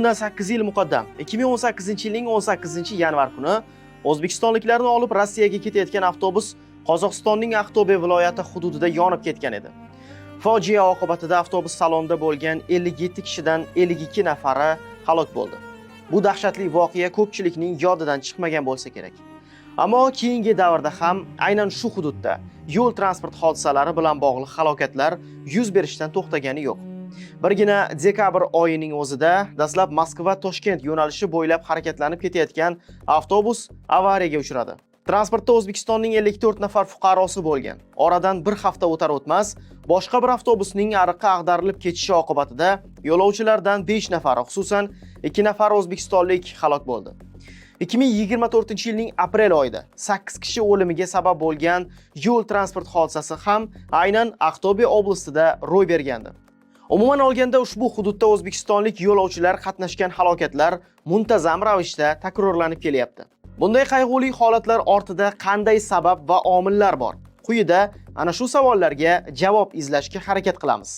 Bundan 8 yil muqaddam 2018-yilning 18-yanvar kuni o'zbekistonliklarni olib Rossiyaga ketayotgan avtobus Qozog'istonning Aqto'be viloyati hududida yonib ketgan edi. Fojia oqibatida avtobus salonida bo'lgan 57 kishidan 52 nafari halok bo'ldi. Bu dahshatli voqea ko'pchilikning yodidan chiqmagan bo'lsa kerak. Ammo keyingi davrda ham aynan shu hududda yo'l transport hodisalari bilan bog'liq halokatlar yuz berishdan to'xtagani yo'q. Birgina dekabr oyining o'zida dastlab Moskva Toshkent yo'nalishi bo'ylab harakatlanib ketayotgan avtobus avariyaga uchradi. Transportda O'zbekistonning 54 nafar fuqarosi bo'lgan. Oradan bir hafta o'tar o'tmas boshqa bir avtobusning ariqqa ag'darilib ketishi oqibatida yo'lovchilardan 5 nafari, xususan 2 nafar o'zbekistonlik halok bo'ldi. 2024-yilning aprel oyida 8 kishi o'limiga sabab bo'lgan yo'l transport hodisasi ham aynan Aqto'be oblastida ro'y bergandi. Umuman olganda, ushbu hududda o'zbekistonlik yo'lovchilar qatnashgan halokatlar muntazam ravishda takrorlanib kelyapti. Bunday qayg'uli holatlar ortida qanday sabab va omillar bor? Quyida ana shu savollarga javob izlashga harakat qilamiz.